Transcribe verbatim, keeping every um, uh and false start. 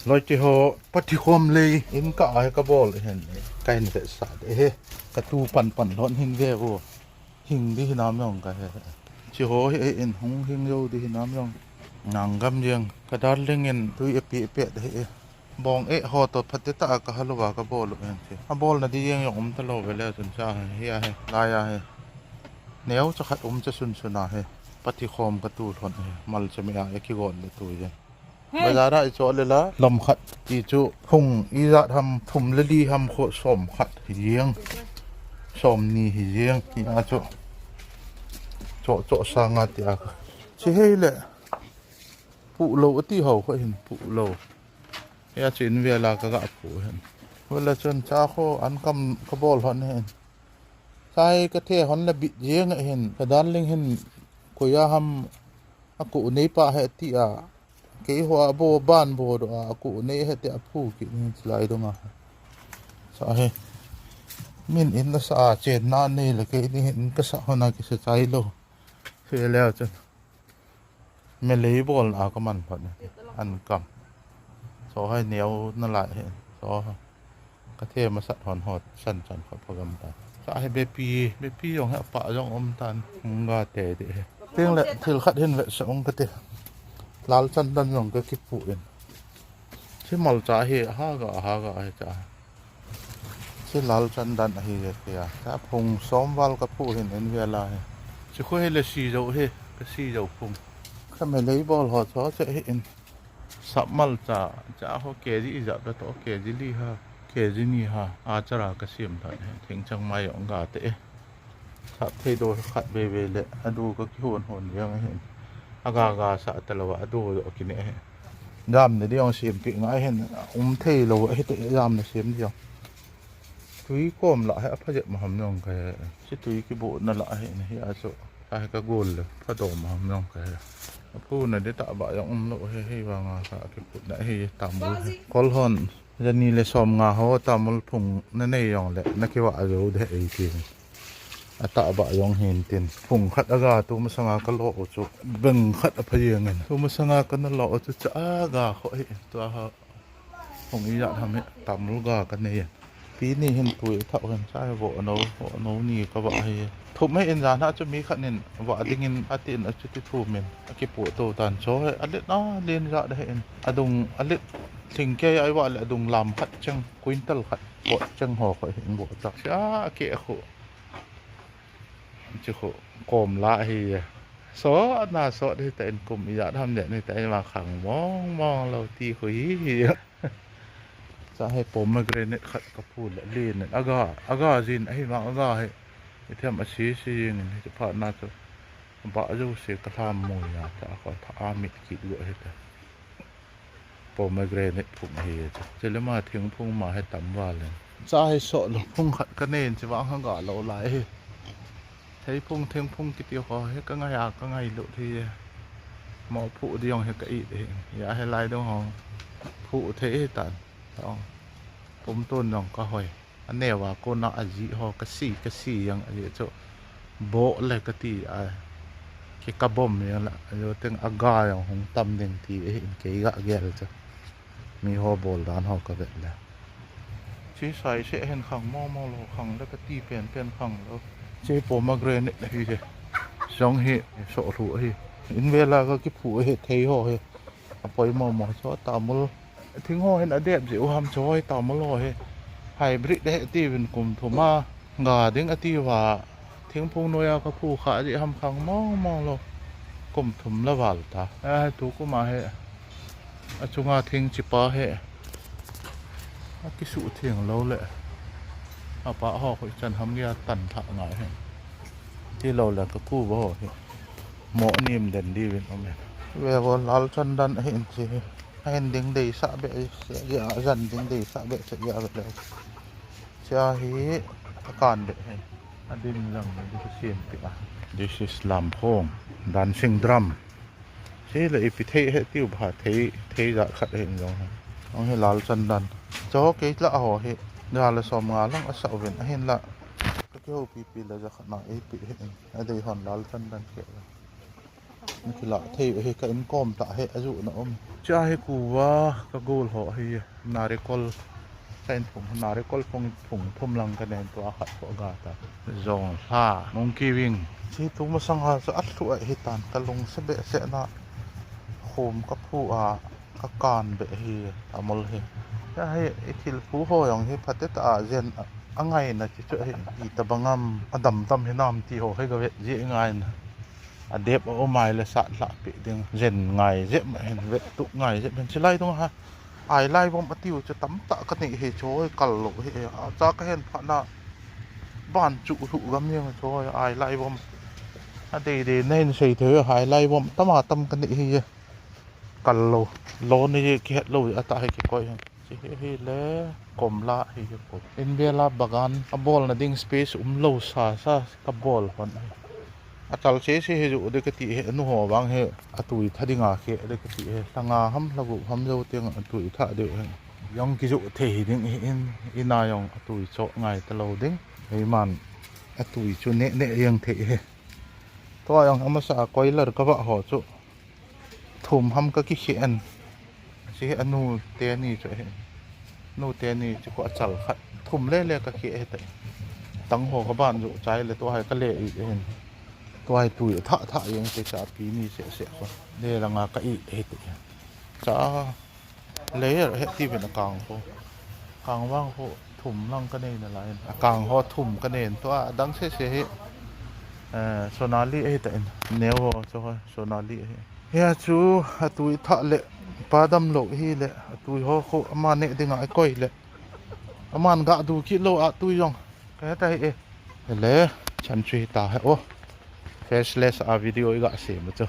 Loi, hiche ho, pathikhom lei in ka a hi kabol hin, kahin vetsah de hi. Katu panpan lhon hin ve vo. Hing di hinam jong kahe. Hiche ho hi in hung hing jou di hinam jong. Nang gam jeng, ka darling in tui apeh peh de hi. Bong eh ho toh phatecha a kaha louva kabol u ahin, hiche abolna di jeng jong umta lou ve le chun, hiche hi, hi a hi, lai a hi. Neocha khat umcha sunsun a hi. Pathikhom katu lhon hi. Malcha me a, eh, kigol le tu jeng. Bazar a ichol le la, lom khat ti chu phung ijat ham, thum le li ham kho, som khat hi jeng. Som ni hi jeng. Hia chu cho cho sanga tia ka. Hiche hi le. Puh lou ati ho kho hin, puh lou. Hia chu in vela kaga puh hin. Vela chun cha kho an kam kabol lhon hin. Cha hi kathe lhon le bit jeng hin. Ka darling hin koiya ham aku nei pa he tia. Keiho a bo ban bo do a aku nei he tia phu kit hin chulai dunga. Cha hi. Min in nasa a chenna nei le keini hin kasa lhon a kisa chai lou. Hiche le chun. Melei bolna a kaman lhon. An kam. Cho hai neo nalai hi. Cho. Kathe masat lhon ho san chan kho pha gam tan. Cha hi bepi, bepi jong hi apa jong um tan. Hung ga te de hi. Ting le thil khat hin vetsah ung kate. Lal chandan jong kakipu in. Hiche malcha hi, haga, haga hi cha. Hiche lal chandan ahi ve kei a. Cha phung som val kaphu hin in vela hi. Hiche khu hi le si jou hi, kasi jou phung. Ka melei bol ho cho che hi in. Sap malcha, cha ho K G ijat bep toh, K G li ha, K G ni ha, achara kasem lhon hi. Thingchang mai jong ga te. Sap thei do khat veve le, adu kakihon hon jeng ahin. Aga ga sa talou a, adu jo kine ahi. Jamna ding jong sempeh ngai hin, um thei lou ahi te, jamna sem ding jong. Tui kom lah hi apha jep ma ham jong kahe. Hiche tui kibohna lah hi, hia chu. Ka hi kagol le, pha do ma ham jong kahe. Aphuna di tah ba jong um lou hi, hivanga ka kiputna hi, tamul hi. Kol hon. Jani le som nga ho tamul phung nanei jong le, nakivah jou de ei tin. Atah ba jong hin tin. Phung khat aga tu masanga kalo u chu. Beng khat apha jeng in. Tu masanga kana lo u chu cha aga kho hi. Tua ha. Phung ijat ham hi tamul ga kanei in. Pi ni hin tui thau hin cha hi vo no, vo no ni kavah hi. Thum hi in jan ha chu mi khat nin vah ding in atin achuti thum in. Akipu to tan cho hi. Alet na len ja de hi in. Adung alet Thingkei a ivah le adung lam khat cheng, quintal khat pot cheng ho kho hin boh ta. Sia, akeh khu. Hiche khu kom lah hi. Sot na sot hi ta in kum ijat ham le ni ta in ma khang mong mong lou ti khu hi hi. Cha hi pomegranate khat kaphu le len in. Aga, aga jin ahi vang aga hi. Ithem asi si jing in hiche phat na chu. Ba jouse kalham mo ya ta kho tha a mit kit go hi ta. Pomegranate phung ahi chu. Chule ma thingphung ma hi tam val in. Cha hi soh lou phung khat kanei in chuvang hung ga lou lai hi. Theiphung, thingphung kiti ho hi kangai a, kangai lou hi. Mo phu ding hi ka it hi. Ya hi lai dong ho. Phu thei hi tan. Tong. Pum tun dong kahoi. Aneo a kona ajih ho kasi, kasi jeng ajeh chu. Boh le kati a. Kikabom jeng la. Ajo teng aga jong hung tam ding ti ahin kei ga gel chu. Mi ho bol dan ho kavet le. Chi sai se hin khang mo mo lou, khang le kati pen pen khang lou. Chi pomegranate hi je. Jong hi soh lhu hi. In vela kakiphu hi thei ho hi. Apoi mo mo cho tamul. Thing ho hin adep jeh u ham cho hi tamul ho hi. Hybrid de ti vin kum thum a ga ding ati va. Thingphung noiya kaphu kha jeh ham khang mong mong lou. Kum thum la val ta. A, tu kum a hi. Achunga thing chipa hi. Akisuh theng lou le. Apa ho khu chan ham gei a tan thah ngai hi. Ti lou le kaku ba ho hi. Mo nim den di vin um in. Ve vo lal chandan ahin chi hi. Ahin ding deisah be se ja, jan ding deisah be se ja ve le. Cha hi akan de hi. Adin lang ni di ka siam pi a. This is lamphong, dancing drum. Sei le ipi thei he tiu ba thei, thei ja khat he in jong he. Jong he lal chandan. Cho kei la ho he. Ja le som nga lang asa uvin ahin la. Ka kihoupi pi la ja khat na ipi he in. Adei hon lal chandan ke. Kila thei hi ka inkom ta hi azu na um. Cha hi kuva ka gol ho hi narikol. Sa in phung narikol phung phung thum lang ka nen tua khat ho ga ta. Zong ha mong kiwing. Si tu masang ha sa athu a hi tan ka lung se be se na. Khum ka phu a ka kan be hi amol hi. Cha hi i thil phu ho jong hi phate ta a zen a ngai na chi chu hi i tabangam a dam tam hi nam ti ho hi ga ve ji ngai na. A dep a um ai le sat hlah pi ding zen ngai jep ma hin vet tu ngai jep hin silai dung ha. Ai lai vom a tiu chu tam ta ka nei hi choi kal lo hi a cha ka hen pha na ban chu hu gam yang choi ai lai vom a dei dei na hin sei thei ai lai vom tam a tam ka nei hi kal lo lo ni ki het lo a ta hi ki koi hin. Chi hi hi le komla hi hi ko. Inbela bagan a bol na ding space um lo sa sa ka bol hon. A tal che se hi ju de ka ti he nu ho bang he a tui tha ding a khe de ka ti he. Langa ham lagu ham jo teng a tui tha de he. Jong ki ju thei hi ding hi in ina jong a tui cho ngai ta lo ding. Hei man a tui chu ne ne jeng thei he. Tua jong amasa a koilar ka va ho chu. Thum ham ka ki khe an. Si he anu te ni chu he. Nu te ni chu ko a chal khat. Thum le le ka khe he te. Tang ho ka ban ju chai le tua hai ka le i hin. Tua hai tui tha tha jeng te cha pi ni se se ko. Le langa ka i he te. Cha le he ti ven a kang ho. Kang vang ho thum lang ka nei na lai. A kang ho thum ka nei tua dang se se he. Eh, Sonali he ta in. Neo ho cho ho Sonali he. Hia chu a tui tha le pa dam lo hi le a tui ho khu ama ne dinga a koi le. Aman ga du kit lo a tui jong. Ka he ta hi e. He le chan chu hi ta he o. Faceless a video i ga se ma chu.